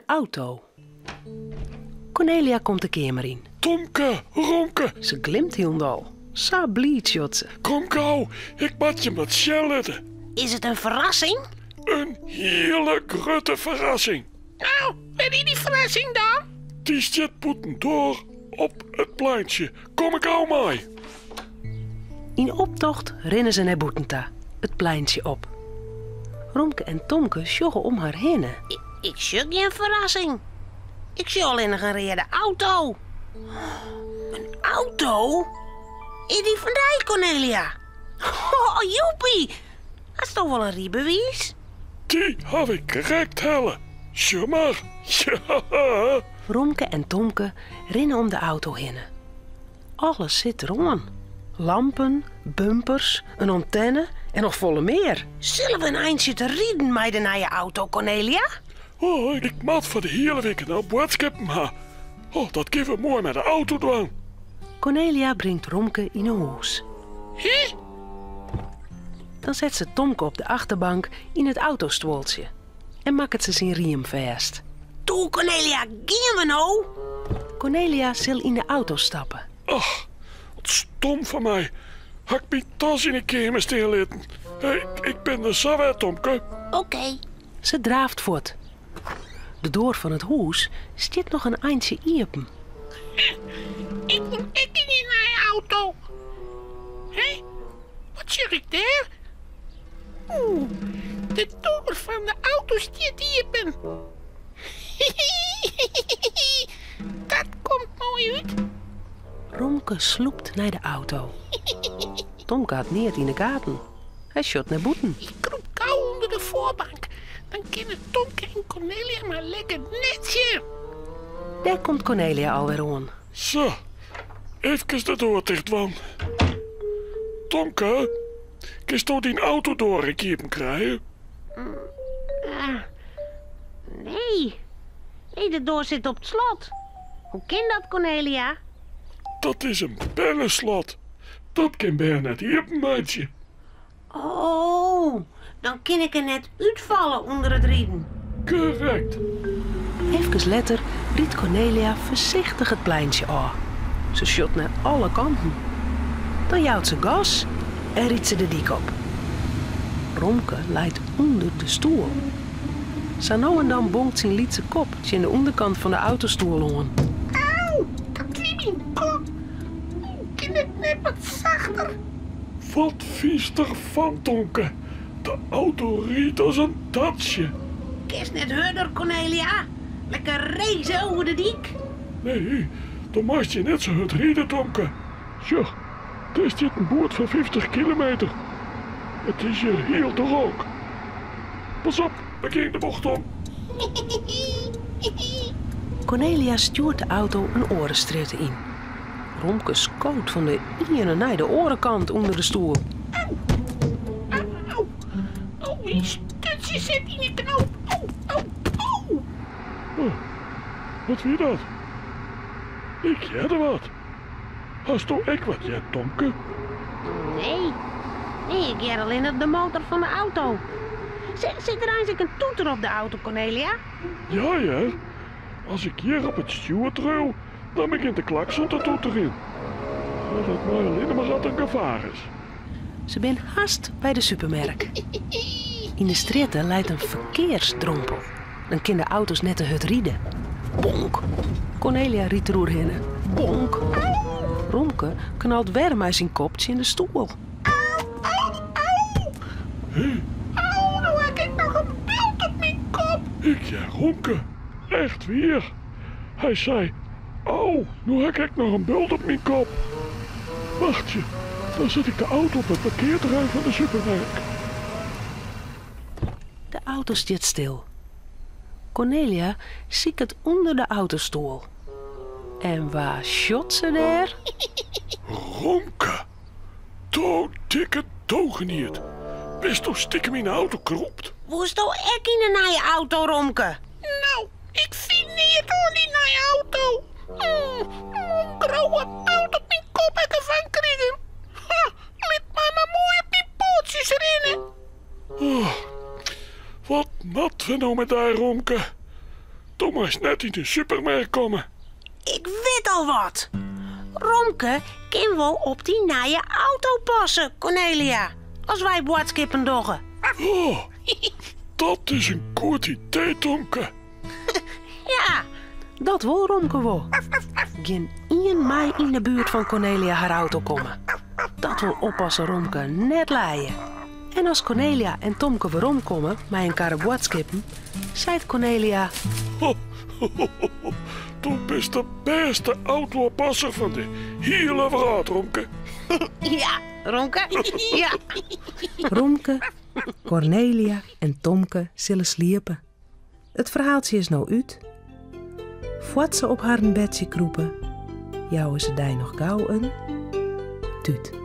'e auto. Kornelia komt de keamer yn. Tomke, Romke. Se glimt hielendal. Sa bliid sjocht se. Kom gau, ik moat jim wat sjen litte. Is it in ferrassing? In hiele grutte ferrassing. No, wêr is dy ferrassing dan? Dy stiet bûtendoar op it pleintsje. Kom ik gau mei. Yn optocht rinne se nei bûten ta, it pleintsje op. Romke en Tomke sjogge om har hinne. Ik sjoch gjin ferrassing. Ik sjoch allinnich in reade auto. In auto? Is dy fan dy, Kornelia? Oh, joepie! Hasto wol in rydbewiis? Dy haw ik krekt helle. Sjoch mar. Ja! Romke en Tomke rinne om de auto hinne. Alles sit deroan. Lampen, bumpers, in antenne en noch folle mear. Sille we in eintsje te riden mei de nije auto, Kornelia? Oh, ik moat foar de hiele wike no boadskippen ha. Oh, dat kinne we moai mei de auto dwaan. Kornelia bringt Romke yn 'e hûs. Hè? Dan set se Tomke op de achterbank yn it autostuoltsje en makket se syn riem fêst. Toe, Kornelia, gean we no? Kornelia sil yn de auto stappe. Ach, wat stom fan my. Ha ik myn tas yn 'e keamer stean litten. Ik bin der sa wer, Tomke. Oké. Se draaft fuort. De doar fan it hûs stiet noch in eintsje iepen. Ik wol ek yn dy nije auto. Hé, wat sjoch ik dêr? Oeh, de doar fan de auto stiet iepen. Dat komt moai út. Romke slûpt nei de auto. Tomke hat neat yn 'e gaten. Hy sjocht nei bûten. Ik krûp gau ûnder de foarbank. Dan kinne Tomke en Kornelia mar lekker net sjen. Dêr komt Kornelia alwer oan. Sa, efkes de doar ticht dwaan. Tomke, kinsto dyn autodoar ek iepen krije? Nee, nee, de doar sit op 't slot. Hoe kin dat, Kornelia? Dat is in berneslot. Dat kin bern net iepenmeitsje. Oh, dan kin ik der net útfalle ûnder it riden. Korrekt. Efkes letter rydt Kornelia foarsichtich it pleintsje ôf. Se sjocht nei alle kanten. Dan jout se gas en rydt se de dyk op. Romke leit ûnder de stoel. Sa no en dan bonkt syn lytse kop tsjin de ûnderkant fan de autostoel oan. Au, dat wie myn kop. Kin it net wat sachter? Wat fynst der fan, Tomke? De auto rydt as in tatsje. Kinst net hurder, Kornelia? Lekker race oer de dyk. Nee, do meist hjir net sa hurd ride, Tomke. Sjoch, dêr stiet in boerd foar 50 kilometer. It is hjir hiel drok. Pas op, we gean de bocht om. Kornelia stjoert de auto in oare strjitte yn. Romke skoot fan de iene nei de oare kant ûnder de stoel. Au! Au! Au, myn sturtsje sit yn 'e knoop. Au, au, au! Oh, wat wie dat? Ik hearde wat. Hasto ek wat heard, Tomke? Nee, nee, ik hear allinnich de motor fan de auto. Sit der eins ek in toeter op de auto, Kornelia? Ja hear, as ik hjir op it stjoer triuw, Dan begjint de klakson te toeterjen. Mar dat mei allinne mar as der gefaar is. Se bin hast by de supermerk. Yn de strjitte leit in ferkearsdrompel. Dan kin de auto's net te hurd ride. Bonk! Kornelia rydt deroerhinne. Bonk! Romke knalt wer mei syn kop tsjin de stoel. Au, au, au! Au, no ha ik noch in bult op myn kop! Ik hear Romke. Echt wier. Hy sei, Au, no ha ik ek noch in bult op myn kop. Wachtsje, dan set ik de auto op it parkearterrein fan de supermerk. De auto stiet stil. Kornelia siket ûnder de autostoel. En wa sjocht se dêr? Romke! Do dikke dogeniet! Bisto stikem yn 'e auto krûpt? Woesto ek yn 'e nije auto, Romke? No, ik fyn neat oan dy nije auto. In grouwe bult op myn kop ha ik derfan krigen. Ha, lit my mar moai op myn poatsjes rinne. Oh, wat moatte we no mei dy, Romke? Do meist net yn de supermerk komme. Ik wit al wat. Romke kin wol op dy nije auto passe, Cornelia, as wy boadskippen dogge. Oh, dat is in goed idee, Tomke. Ja, dat wol Romke wol. Gjin ien mei yn de buert fan Cornelia har auto komme. Dat wol oppasser Romke net lije. En as Cornelia en Tomke weromkomme mei in karre boadskippen, seit Cornelia... Do bist de bêste autooppasser fan de hiele wrâld, Romke. Ja, Romke, ja. Romke, Cornelia en Tomke sille sliepe. It ferhaaltsje is no út. Foar't se op harren bedsje krûpe, jouwe se dy noch gau in tút.